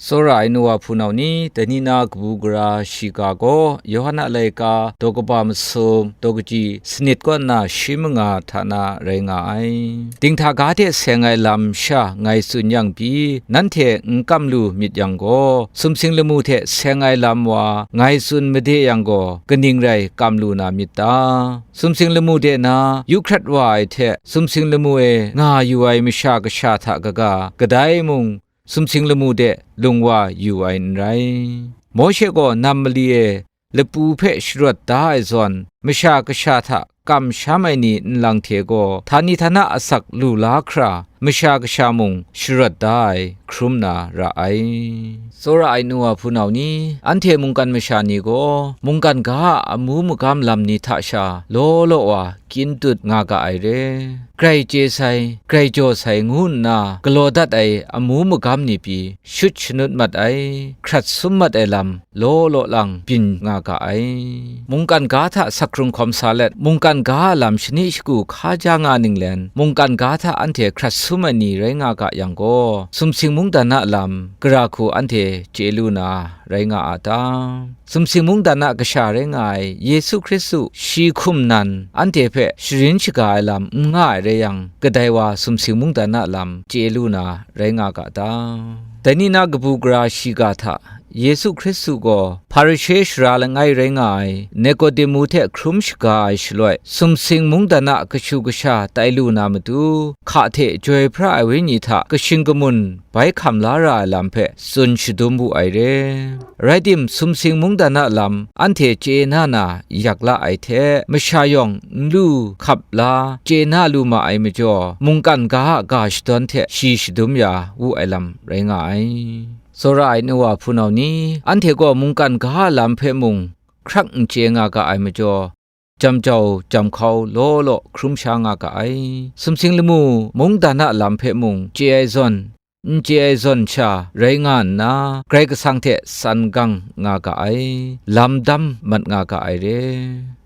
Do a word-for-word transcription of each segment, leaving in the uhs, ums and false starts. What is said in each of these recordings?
Tsawra ai nu wa hpunau ni, dai ni na kabu gara shiga gaw, Yawhan a laika daw kaba masum, daw kaji sanit kaw nna shi manga hta na rai nga ai. Dinghta ga hte seng ai lam sha ngai tsun yang pyi, nanhte n kam lu myit yang gaw, sumsing lamu hte seng ai lam wa ngai tsun made yang gaw, kaning rai kam lu na myit ta? Sumsing lamu de na yu hkrat wa ai hte, sumsing lamu e nga yu ai masha kasha hta kaga, kadai mung sumsing lamu de lung wa yu ai n rai. Mawshe gaw nam mali e lapu hpe sharawt da ai zawn, masha kasha hta kamsham ai ni nlang hte gaw, htani htana asak lu la hkra, masha kasha mung sharawt da ai hkrum na ra ai. Tsawra ai nu wa hpunau ni, anhte mungkan masha ni gaw, mungkan ga a amu magam lam ni hta sha law law wa kyin tut nga ga ai re. Grai chye sai, grai jaw sai ngu nna galaw dat ai amu magam ni pyi shut shanut mat ai, hkrat sum mat ai lam law law lang byin nga ga ai. Mungkan ga hta sak hkrung hkawm sa let, mungkan ga a lam shani shagu hka ja nga ninglen, mungkan ga hta anhte hkrat sum ai ni rai nga ga yang gaw, sumsing mungdan a lam gara hku anhte chye lu na rai nga a ta? Sumsing mungdan a kasha rai nga ai Yesu Hkristu shi hkum nan anhte hpe sharin shaga ai lam n nga ai rai yang, kadai wa sumsing mungdan a lam chye lu na rai nga ga ta? Dai ni na kabu gara shiga hta Yesu Hkristu gaw Hparishe sara langai rai nga ai Nikodimu hte hkrum shaga ai shaloi, sumsing mungdan a kashu kasha tai lu na matu, hka hte joi hpra ai wenyi hta kashing kamun bai hkam la ra ai lam hpe tsun shadum wu ai re. Rai tim, sumsing mungdan a lam anhte chye na na yak la ai hte, masha yawng n lu hkap la chye na lu ma ai majaw, mungkan ga a ga shadawn hte shi shadum ya wu ai lam rai nga ai. Tsawra ai nu wa hpunau ni, anhte gaw mungkan ga a lam hpe mung hkrak n chye nga ga ai majaw, jam jau jam hkau law law hkrum sha nga ga ai. Sumsing lamu mungdan a lam hpe mung chye ai zawn, n chye ai zawn sha rai nga nna, Karai Kasang hte san gang nga ga ai, lam dam mat nga ga ai re.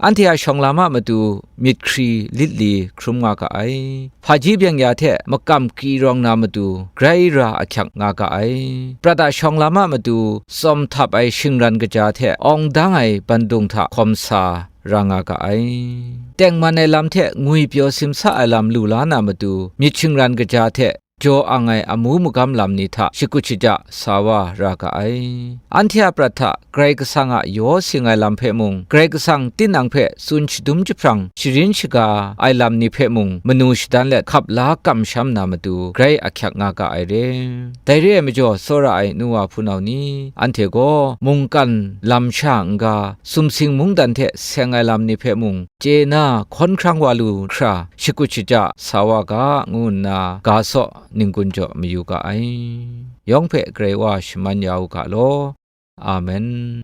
Anhte a shawng lam a matu myit hkri lit li hkrum nga ga ai. Hpaji byeng-ya hte makam kri rawng na matu grai ra ahkyak nga ga ai. Prat a shawng lam a matu tsawm htap ai shingran kaja hte awng dang ai bandung hta hkawm sa ra nga ga ai. Tengman ai lam hte ngwi pyaw simsa ai lam lu la na matu, myit shingran kaja hte jaw ang ai amu magam lam ni hta shakut shaja sa wa ra ga ai. Anhte a prat hta Karai Kasang a yaw sing ai lam hpe mung, Karai Kasang tinang hpe tsun shadum jahprang sharin shaga ai lam ni hpe mung manu shadan let hkap la kamsham na matu grai ahkyak nga ga ai re. Dai re ai majaw, tsawra ai nu wa hpunau ni, anhte gaw mungkan lam sha n-ga, sumsing mungdan hte seng ai lam ni hpe mung chye na hkawn hkrang wa lu hkra, shakut shaja sa wa ga, ngu nna ga saw ning-gun jaw mayu ga ai. Yawng hpe Karai Wa shaman ya u ga law. Amen.